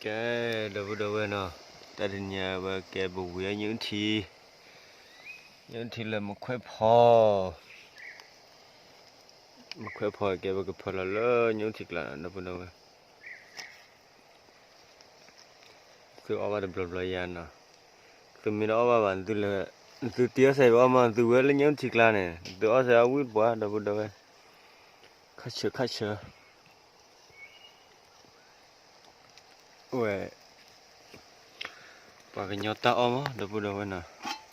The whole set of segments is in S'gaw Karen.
ကဲ ဒီပုၢ်ဒီဝဲၢ်နီၤ, တၢ်တနံၤအံၤဝဲကဲပဝံၤညၣ်အုၣ်ထံ, ညၣ်အုၣ်ထံလၢမူခွဲးဖီ, မူခွဲးဖီကဲပကဖၢလီၤလၢညၣ်အုၣ်ထံကျါ ဒီပုၢ်ဒီဝဲၢ်, သုအီၣ်ဘၣ်တဘျီဘျီယၤနီၤ, သုမ့ၢ်တအီၣ်ဘၣ်ဘၣ် သုတ့အီၣ်စဲးအီၣ်မး သုဝဲလၢညၣ်အုၣ်ထံကျါန့ၣ် သုအီၣ်စဲးအဝံၣ်ပှၤ ဒီပုၢ်ဒီဝဲၢ်, ခါဆၢခါဆၢ ဝဲ ပှၤကညီတၢ်အီၣ်မး ဒီပုၢ်ဒီဝဲၢ်နီၤ,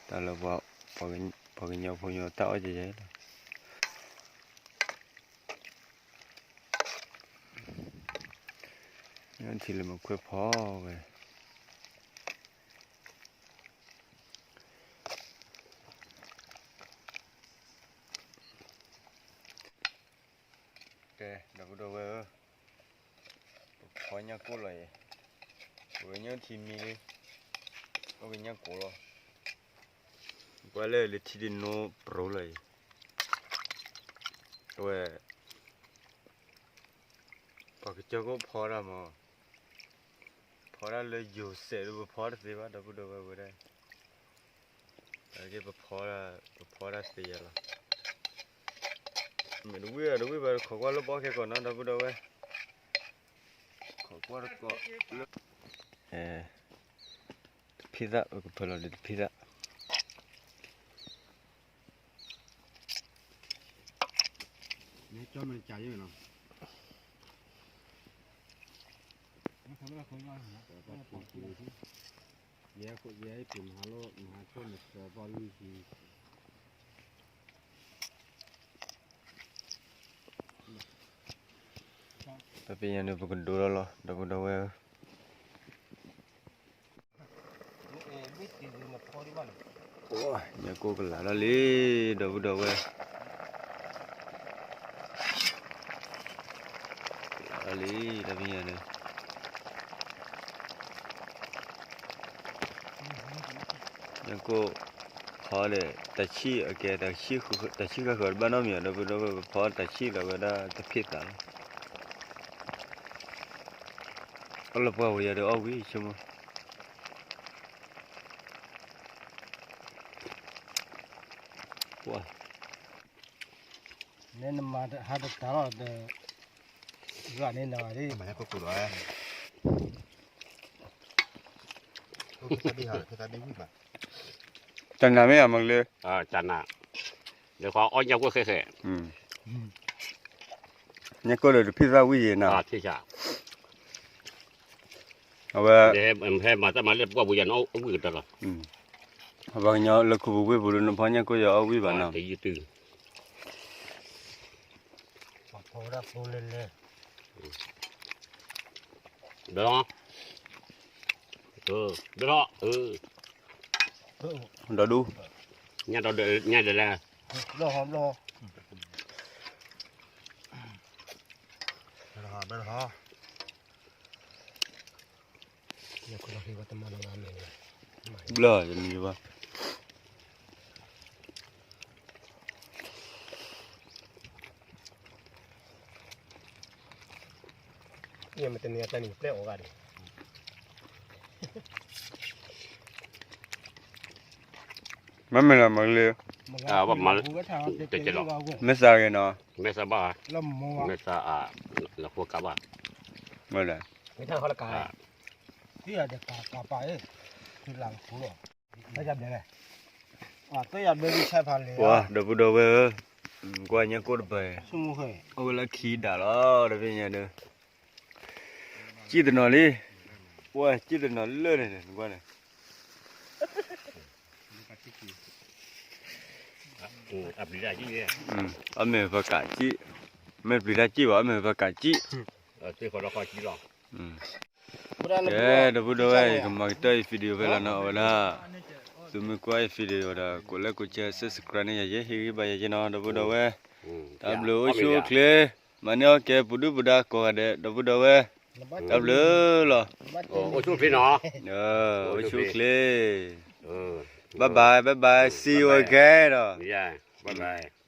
တၢ်လၢပှၤကညီဖိညီတၢ်အီၣ်ယဲၢ်ယဲၢ်လီၤ. ထံလၢမူခွဲးဖီဝဲ ကဲ ဒီပုၢ်ဒီဝဲၢ်ဧၢ, ပဖီညၣ်ကိၢ်လီၤအံၤ, ပဝဲညၣ်ထံမံလံ, အိၣ်ကညၣ်ကိၢ်လီၤ, ကွၢ်လၢလၢထံဒ်နိပြိလီၤအံၤ, အဝဲ ပှၤကစၢၢ်ခိၣ်ဖီတၢ်မး, ဖီတၢ်လၢယိၤစဲးဒီးပဖီတသ့ဘၣ် ဒီပုၢ်ဒီဝဲၢ်ဝဲဒၣ်, ပဖီတၢ်သ့ယဲၢ်လီၤ, မ့ၢ်တဝံၣ်အတဝံၣ်ဘၣ် ခိးကွၢ်လၢဘီခဲကိာ်နီၤ ဒီပုၢ်ဒီဝဲၢ်, ခိးကွၢ်တကိးလၢ တဖံးသၣ် ပကဖၢလီၤဒီးတဖံးသၣ် မ့ၢ်ကၠီမ့ၢ်ကၠီယဲၢ်နီၤ, ယဲယဲပ့ၤမဟါလီၤ မဟါခိၣ်န့ၣ်စၢၤဘီလုၢ်ဟံး တပညိၣ်န့ၣ် ပကဒိလီၤလီၤ ဒီပုၢ်ဒီဝဲၢ်ဧၢ, ညၣ်ကိၢ်ကလာ်ထီၣ်လံ ဒီပုၢ်ဒီဝဲၢ်, ကလာ်ထီၣ်လံ တပညိၣ်န့ၣ် ညၣ်ကိၢ် ဖီဒီး တၢ်ဆံၣ်အကဲ တၢ်ဆံၣ်ဃၢၤတဘၣ်နီတမံၤ ဒီပုၢ်ဒီဝဲၢ် ပဖီတၢ်ဆံၣ်လီၤဝဲဒၣ်တဖံးသၣ်လီၤ, အလီၤပှၢ်ဝဲယၤဒီးအီၣ်ဝံၤဆိကမိၣ် ပှၢ် နမၤဟးတတၢ်လီၤဒီး ဂာ်န့ၣ်နၤလံ တၢ်နၤမ့ၢ်အမၤကလၢ တၢ်နၤ လၢခီအီၣ်ညၣ်ကိၢ်ခဲခဲ ညၣ်ကိၢ်ဒီးတဖံးသၣ်ဝံၣ်ယဲၢ်နၤ အဝဲ ဟဲမၤတၢ်မၤလၢပှၢ်ပူၤယၤန့ၣ် အဝံၣ်ကတၢၢ်လီၤ, အပှၤကညီလၢခူပူၤဝ့ၢ်ပူၤလၢနဖီညၣ်ကိၢ်ယၤအီၣ်ဝံၣ်ဘၣ်နီၤ, ဘျီ ဘျီ ဒီဒူ ညၣ်ဒီး ညၣ်ဒီးလဲၣ် ဘျီ ယမံၤဘၣ် မ့ၢ်တနံၤအတၢ်နံၤပျဲၢ်အီၤဂၤန့ၣ် မ့မ့ၢ်လီၤမၤကလၢ မ့ၢ်သးဂ့ၤနီၤ မ့ၢ်သးဘၣ် မ့ၢ်သးအလီၤဖိကးဘၣ် မ့ၢ်လဲၣ် ပှၤ ဒီပုၢ်ဒီဝဲၢ်ဧၢ, ကွၢ်ညၣ်ကိၢ်တပၤ ဆိကမိၣ်ဃဲ အိၣ်ဝဲလၢခံဒၣ်လီၤ တပညိၣ်ဒီး စံၣ်တနီၤလံ, ပှၤစံၣ်တနီၤလၢန့ၣ် နကွၢ်န့ၣ် အမ့ၢ်ပကးစံၣ်, မ့ၢ်ပျံၤတၢ်စံၣ်ဘၣ် အမ့ၢ်ပကးစံၣ်, ကဲ ဒီပုၢ်ဒီဝဲၢ် ယကမၤကတၢၢ်အံၤ video ဖဲလီၤနီၤ အဝဲဒၣ် သုမ့ၢ်ကွၢ်အံၤ video ဒီး ကိးလဲၣ်ကိးဆဲ subscribe န့ၢ်ယၤယဲ ဟ့ၣ်ဂံၢ်ဘၣ်ယၤယဲနီၤ ဒီပုၢ်ဒီဝဲၢ်, တၢ်ဘျုးအိၣ်ဆူၣ်အိၣ်ချ့, မၤန့ၢ်အီၣ်ကဲပူၤဒုၣ်ပူၤဒါကိးဂၤဒဲး ဒီပုၢ်ဒီဝဲၢ်, တၢ်ဘျုးလီၤ, အိၣ်ဆူၣ်အိၣ်ချ့, bye bye bye bye see you again ဒီး bye bye